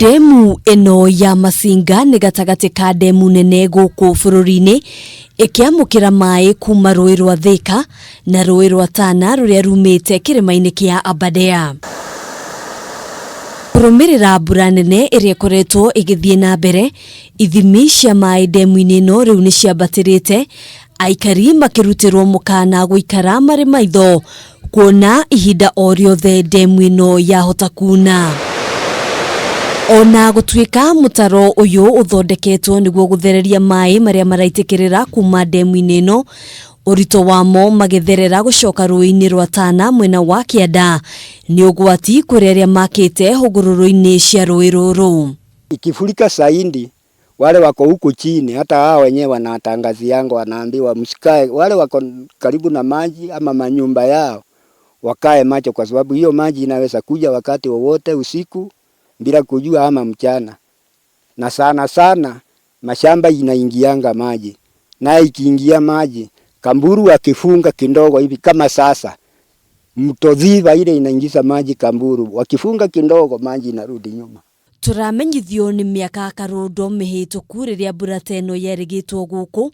Ndemu ĩno ya Masinga nĩ gatagatĩ ka ndemu nene gũkũ bũrũri-inĩ ĩkĩamũkĩra maĩ kuma rũĩ rwa Thika na rũĩ rwa Tana rũrĩa rumĩte kĩrĩma-inĩ kĩa Aberdare. Kũrũmĩrĩra mbura nene ĩrĩa ĩkoretwo ĩgĩthiĩ na mbere, ithimi cia maĩ ndemu-inĩ ĩno rĩu nĩ ciambatĩrĩte, aikari makĩrutĩrwo mũkana gũikara marĩ maitho kuona ihinda o rĩothe ndemu ĩno yahota kuna. Ona gũtuĩka mũtaro ũyũ ũthondeketwo nĩguo gũthereria maĩ marĩa maraitĩkĩrĩra kuma ndemu-inĩ ĩno, ũritũ wamo magĩtherera gũcoka rũĩ-inĩ rwa Tana mwena wa kĩanda nĩ ũgwati kũrĩ arĩa makĩte hũgũrũrũ-inĩ cia rũĩ rũrũ. Ikifurika zaidi wale wako huku chini, hata hao wenyewe wanatangazianga, wanaambiwa msikae, wale wako karibu na maji ama manyumba yao wakae macho, kwa sababu hiyo maji inaweza kuja wakati wowote usiku bila kujua ama mchana, na sana sana mashamba inaingianga maji, na ikiingia maji Kamburu akifunga kidogo hivi kama sasa mto Thiba ile inaingiza maji Kamburu, wakifunga kidogo maji inarudi nyuma. Tũramenyithio nĩ mĩaka karũndo mĩhĩtũku rĩrĩa mbura ta ĩno yerĩgĩtwo gũkũ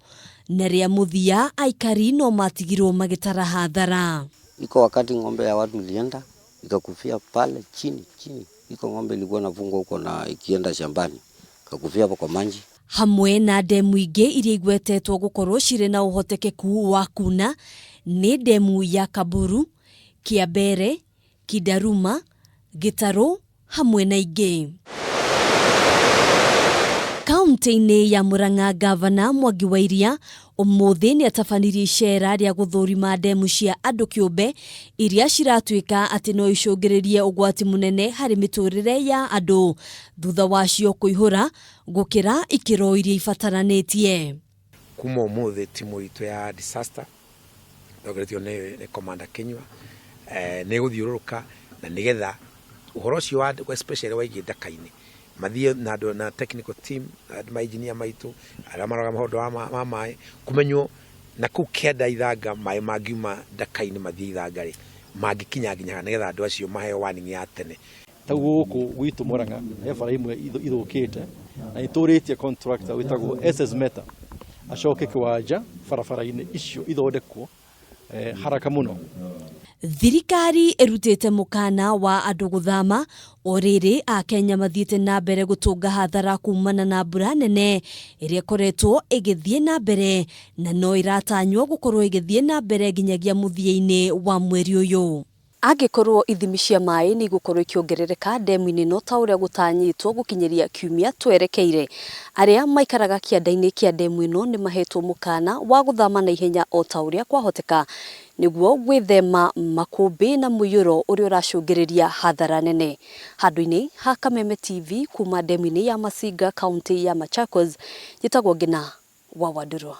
na rĩa mũthia aikari no matigirwo magĩtara hathara. Iko wakati ng'ombe ya watu ilienda ikakufia pale chini chini, iko ng'ombe ilikuwa nafungwa huko na ikienda shambani kakufia hapo kwa maji. Hamwe na ndemu ingĩ iria igwetetwo gũkorwo cirĩ na ũhotekeku wa kuna nĩ ndemu ya Kaburu, Kĩambere, Kindaruma, Gĩtarũ hamwe na ingĩ. Kaunti-inĩ ya Murang'a Gavana Mwangi wa Iria ũmũthĩ nĩ atabanirie icera rĩa gũthũrima ndemu cia andũ kĩũmbe iria ciratuĩka atĩ no icũngĩrĩrie ũgwati mũnene harĩ mĩtũrĩre ya andũ thutha wacio kũihũra gũkĩra ikĩro iria ibataranĩtie. Kuma ũmũthĩ timu itũ ya disaster tongoretio nĩ Commander Kinyua nĩ ĩgũthiũrũrũka na nĩgetha ũhoro ũcio wa especially wa ndaka-inĩ mathiĩ na andũ na technical team, ma engineer maitũ arĩa maroraga maũndũ wa maĩ, kũmenywo na kũu kĩanda ithanga maĩ mangiuma ndaka-inĩ mathiĩ ithanga rĩ mangĩkinya nginya nĩgetha andũ acio maheo warning ya tene. Ta gũkũ gwitũ Murang'a he bara imwe ithũkĩte na nĩtũrĩtie contractor wĩtagwo SS Meta acoke kĩwanja barabara-inĩ icio ithondekwo haraka mũno. Thirikari ĩrutĩte mũkana wa andũ gũthama o rĩrĩ Akenya mathiĩte na mbere gũtũnga hathara kumana na mbura nene ĩrĩa ĩkoretwo ĩgĩthiĩ na mbere na no ĩratanywo gũkorwo ĩgĩthiĩ na mbere nginyagia mũthia-inĩ wa mweri ũyũ. Angĩkorwo ithimi cia maĩ nĩ igũkorwo ikĩongerereka ndemu-inĩ ĩno ta ũrĩa gũtanyĩtwo gũkinyĩria kiumia twerekeire, arĩa maikaraga kĩanda-inĩ kĩa ndemu ĩno nĩ mahetwo mũkana wa gũthama na ihenya o ta ũrĩa kwahoteka nĩguo gwĩthema makũmbĩ na mũiyũro ũrĩa ũracũngĩrĩria hathara nene. Handũ-inĩ ha Kameme TV kuma ndemu-inĩ ya Masinga kaunti ya Machakos, njĩtagwo Ngina wa Wandũrũ.